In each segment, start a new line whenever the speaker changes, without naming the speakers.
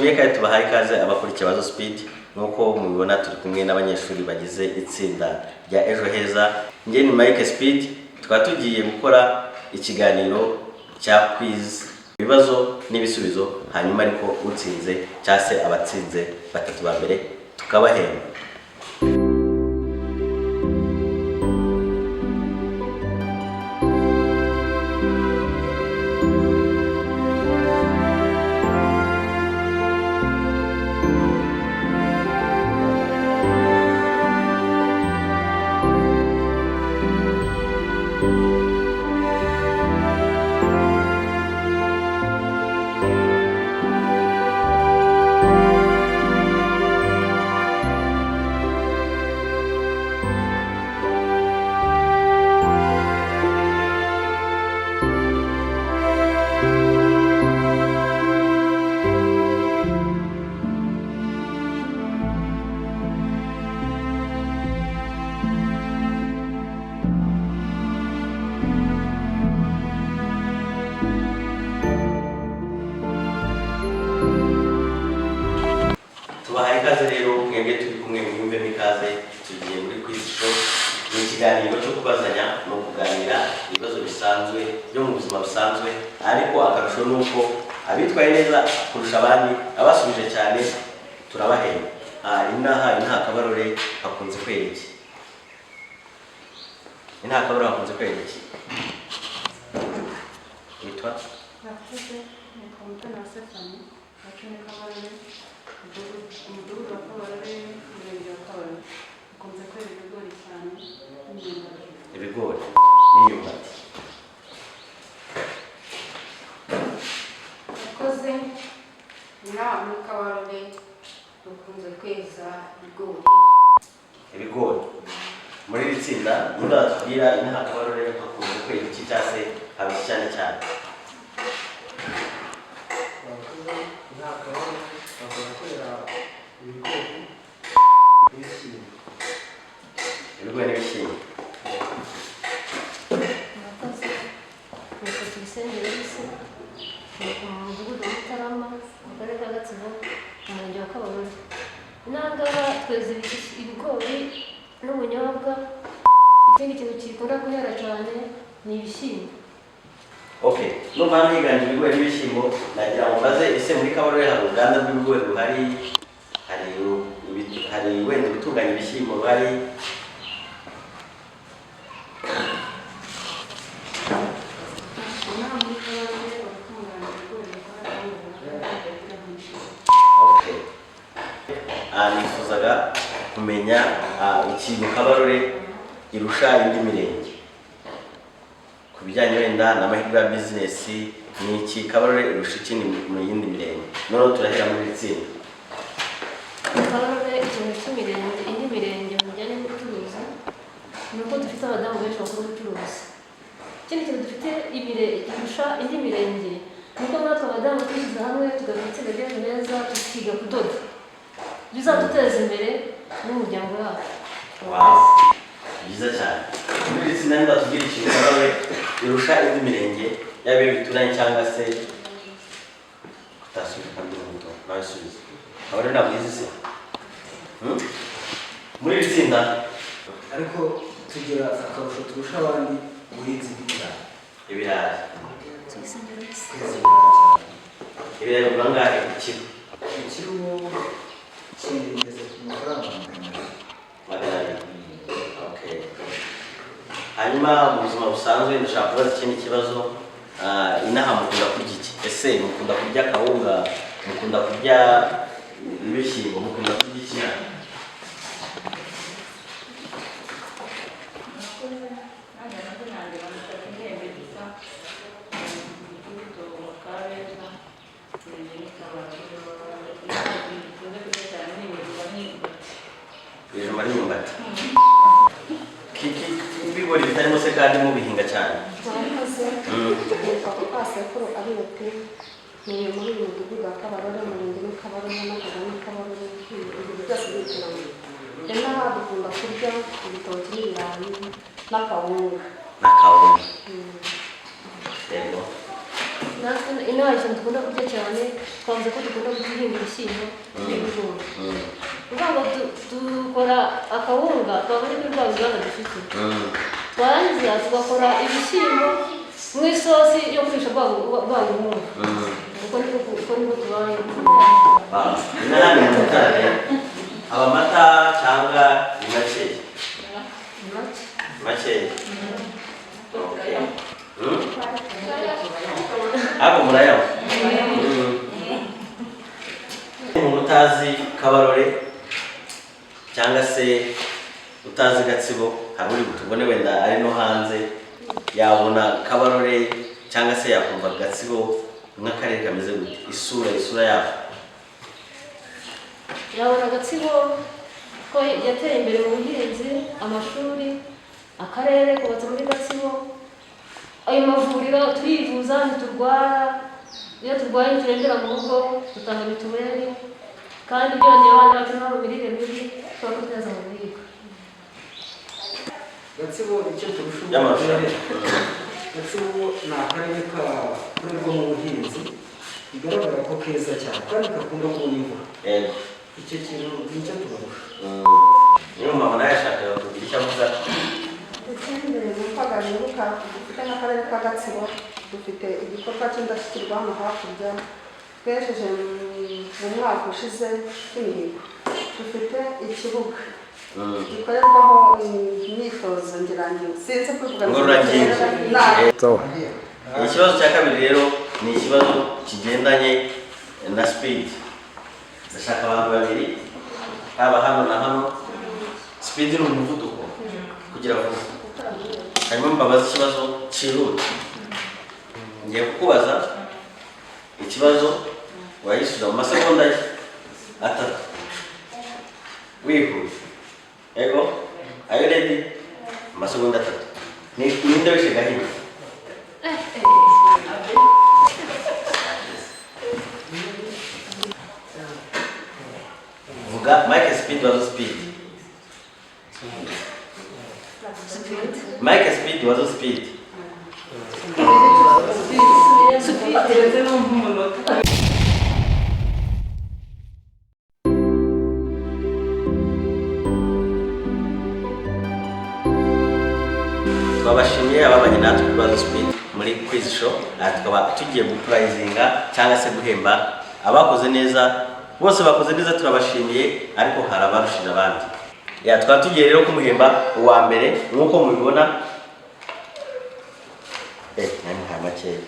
Twongeye kandi tubahaye ikaze abakurikiye Ikibazo Speed. Nk'uko mubibona, turi kumwe n'abanyeshuri bagize itsinda rya Ejo Heza. Njye ni Mike Speed, tukaba tugiye gukora ikiganiro cya quiz, ibibazo n'ibisubizo, hanyuma ariko utsinze cyangwa se abatsinze batatu ba mbere tukabahemba. Tubahaye ikaze rero mwebwe turi kumwe, mwiyumvemo ikaze. Tugiye muri quiz show, ni ikiganiro cyo kubazanya no kuganira ibibazo bisanzwe byo mu buzima busanzwe, ariko akarusho ni uko abitwaye neza kurusha abandi, abasubije cyane, turabahemba. Inaha Kabarore hakunze kwera iki? Inaha Kabarore hakunze kwera iki? Witwa?
Murakoze, nitwa Mutoni wa Stefani, iwacu ni Kabarore, umudugudu wa Kabarore, umurenge wa Kabarore. Ukunze kwera ibigori cyane n'imyumbati.
Ibigori n'imyumbati.
Murakoze, inaha muri Kabarore dukunze kweza ibigori.
Ibigori. Muri iri tsinda ninde watubwira inaha Kabarore hakunze kwera iki, cyangwa se haba iki cyane cyane?
Abakozi nta kabarore bakunda kwera ibigori n'ibishyimbo.
Ibigori n'ibishyimbo.
Murakoze, nitwa Tuyisenge Elise, ni mu mudugudu wa Mutarama, mu karere ka Gatsibo, umurenge wa Kabarore. Inaha tweza ibigori n'ubunyobwa. Ikindi kintu gikunda guhera cyane ni ibishyimbo.
Okay, numva hano higanje ibigori n'ibishyimbo, nagira ngo mbaze: ese muri Kabarore hari uruganda rw'ibigori ruhari? Hari wenda gutunganya ibishyimbo ruhari?
Inaha muri Kabarore baratunganya ibigori, bakora kandi bagira n'ibishyimbo.
Okay. Nifuzaga kumenya ikintu Kabarore irusha indi mirenge ku bijyanye wenda n'amahirwe ya bizinesi. Ni iki Kabarore irusha ikindi mu yindi mirenge? Noneho turahera muri iri tsinda.
Kabarore, ikintu cy'imirenge, indi mirenge mu bijyanye n'ubucuruzi, ni uko dufite abadamu benshi bakora ubucuruzi. Ikindi kintu dufite irusha indi mirenge ni uko natwe abadamu twishyize hamwe tugakora itsinda ry'Ejo Heza, tukiga kudoda, bizaduteza imbere n'umuryango wacu.
Wow, byiza cyane. Muri iri tsinda niba tubwira ikintu Kabarore irusha indi mirenge, yaba iyo bituranye cyangwa se kutasubiza kandi muto nawe subiza. Kabarore ntabwo izi se? Muri iri tsinda?
Ariko tugira akarusho turusha abandi, ubuhinzi bw'ibirayi.
Ibirayi.
Tuyisenge Elise.
Kweza ibirayi cyane.
Ibirayi bigura angahe ikiro?
Ikiro kigeze ku mafaranga 200.
200, okay. Hanyuma mu buzima busanzwe ndashaka kubaza ikindi kibazo. Inaha mukunda kurya iki? Ese mukunda kurya kawunga, mukunda kurya ibishyimbo, mukunda kurya iki?
Murakoze, nanjye amazina yanjye bamwita Kimembe Gisa, umudugudu wa Kabeza, umurenge ni Kabarore. Dukunze kurya cyane ni ibijumba n'imyumbati.
Ibijumba n'imyumbati. Ibigori bitarimo se kandi mubihinga cyane?
Murakoze, nitwa Mukasekuru Ariyeti, ni muri uyu mudugudu wa Kabarore, umurenge ni Kabarore n'akagari ni Kabarore, ibintu byose bituranye. Inaha dukunda kurya ibitoki n'ibirayi n'akawunga.
N'akawunga. Yego.
Natwe inaha ikintu dukunda kurya cyane, twavuze ko dukunda guhinga ibishyimbo n'ibigori. Kuvuga ngo dukora akawunga twabonye kuri rwa ruganda dufite, twarangiza tugakora ibishyimbo mu isosi yo kurisha rwa buhunga. Uko niko tubaye.
Inaha ni mu Mutara rero haba amata cyangwa ni makeya? Makeya. Okay. Ariko murayanywa? Umuntu utazi Kabarore cyangwa se utazi Gatsibo, hari uri butubone wenda ari no hanze, yabona Kabarore cyangwa se yakumva Gatsibo nk'akarere kameze gute? Isura yabo.
Yabona Gatsibo ko yateye imbere mu buhinzi, amashuri, akarere kubatse muri Gatsibo, ayo mavuriro, turivuza ntiturwara, iyo turwaye turembera mu rugo, dutanga mituweli, kandi byongeye abana bacu nabo mu mirire mibi tuba tuteza mu biga.
Gatsibo icyo turusha
Y'amarushanwa.
ubundi, Gatsibo ni akarere kakorerwamo ubuhinzi, bigaragara ko keza cyane kandi gakunda kubona imvura. Icyo kintu nicyo tubarusha.
Niyo mama nawe yashakaga kugira icyo avuga.
Ikindi numvaga nibuka dufite nk'akarere ka Gatsibo, dufite igikorwa cy'indashyikirwa hano hakurya twejeje mu mwaka ushize cy'imihigo. Dufite ikibuga gikorerwaho imyitozo ngirangingo, sinzi kubivuga.
Ngororangingo. Ikibazo cya kabiri rero ni ikibazo kigendanye na speed. Ndashaka abantu babiri, haba hano na hano. Speed ni umuvuduko, kugira vuba. Hanyuma mbabaza ikibazo cyihuta. Ngiye kukubaza ikibazo, wayisubiza mu masegonda 3 wihuse. Ego, are you ready? Amasegonda 3. Ninde wishe Gahima? Vuga Mike Speed wazo speed. Mike Speed wazo speed.
Geretse numva umunota.
Twabashimiye ababanye natwe kuri Wazo Speed muri quiz show. Aha tukaba tugiye gupurayizinga cyangwa se guhemba abakoze neza. Bose bakoze neza, turabashimiye, ariko hari abarushije abandi. Ya, tukaba tugiye rero kumuhemba uwa mbere nk'uko mubibona. Nani nta makeya.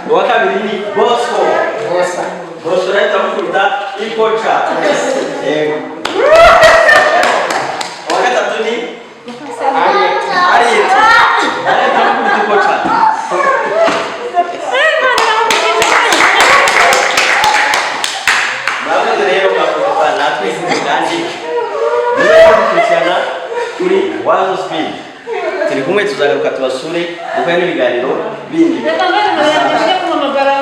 Uwa kabiri ni Bosco. Bosco nawe turamukunda ikoca. Yego. Uwa gatatu ni Ariet. Ariet turamukunda ikoca. Murakoze rero, mwakoze kubana natwe, kandi niba mukurikirana kuri Wazo Speed turi kumwe, tuzagaruka tubasure dukore n'ibiganiro bindi.
Reka mbere ngo yanjye kumpamagara.